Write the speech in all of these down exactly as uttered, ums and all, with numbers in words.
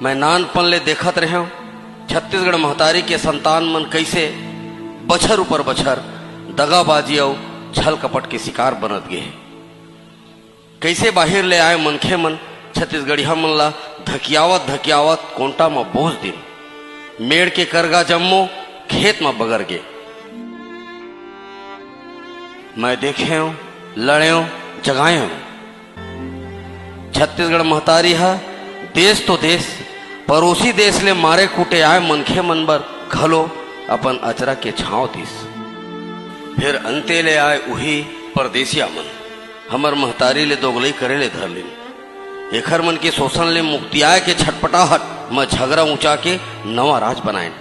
मैं नानपन ले देखत रहेंव, छत्तीसगढ़ महतारी के संतान मन कइसे बछर ऊपर बछर दगाबाजी अउ छल कपट के शिकार बनत गे हे। कइसे बाहिर ले आए मनखे मन छत्तीसगढ़िया मन ला धकियावत धकियावत कोंटा म बोस दिन। मेड़ के करगा जम्मो खेत म बगर गे। मैं देखेंव, लड़ेंव, जगाएंव। छत्तीसगढ़ महतारी ह देश तो देश, परोसी देश ले मारे कूटे आए मनखे मन बर घलो अपन अचरा के छांव दिस। फेर अंते ले आए उही परदेसिया मन हमर महतारी ले दोगलई करे ले धर लिन। एखर मन के शोषण ले मुक्तियाए के छटपटाहट म झगरा ऊंचा के नवा राज बनाएन।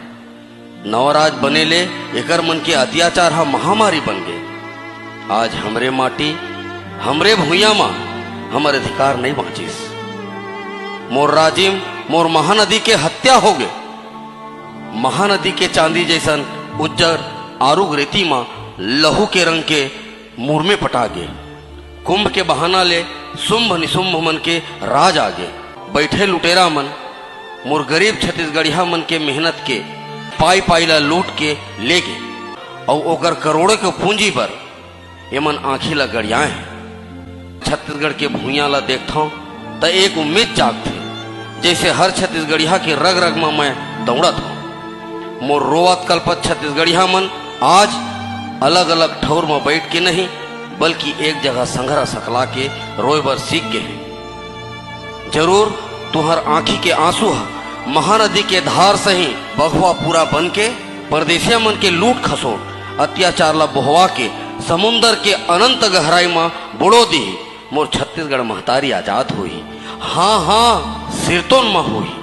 नवा राज बने ले एकर मन के अत्याचार ह महामारी बन गे। आज हमरे माटी, हमरे भुइयां म हमर अधिकार नइ बांचिस। मोर राजिम, मोर महानदी के हत्या हो गे। महानदी के चांदी जइसन उज्जर आरुग रेती म लहू के रंग के मुरमे पटा गे। कुंभ के बहाना ले शुंभ निशुंभ मन के राज आ गे। बइठे लुटेरा मन मोर गरीब छत्तीसगढ़िया मन के मेहनत के पाई पाई ला लूट के ले गे, अउ ओकर करोड़ों के पूंजी बर एमन आंखी ला गड़ियाए हे। छत्तीसगढ़ के भुइयां ला देखथंव, त एक उम्मीद जागथे, जइसे हर छत्तीसगढ़िया के रग रग म मैं दौड़त हंव। मोर रोवत कलपत छत्तीसगढ़िया मन आज अलग-अलग ठउर म बइठ के नहीं, बल्कि एक जगह संघरा सकला के रोए बर सीख गे हे। जरूर तुंहर आंखी के आंसू ह महानदी के धार सही बघवा पूरा बन के परदेसिया मन के लूट खसोट, अत्याचार ला बोहवा के समुंदर के अनंत गहराई म बुड़ो दिही। मोर छत्तीसगढ़ महतारी आजाद होही। हां, हां, सिरतोन म होही।